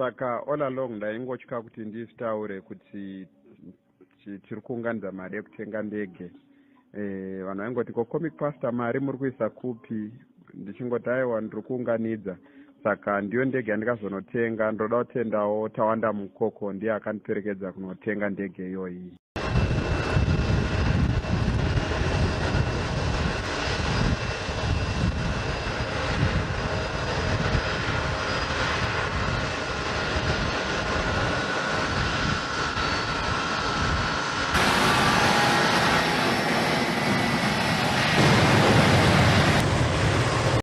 Saka all along ndaingotya kuti ndizvitaure kuti tiri kuunganidza mari yekutenga ndege. Vanhu vaingoti, "Ko Comic Pastor, mari muri kuisa kupi?" Ndichingoti, "Aiwa, ndiri kuunganidza." Saka ndiyo ndege yandikazonotenga. Ndoda kutendawo Tawanda Mukoko, ndiye akandiperekedza kunotenga ndege iyoyi.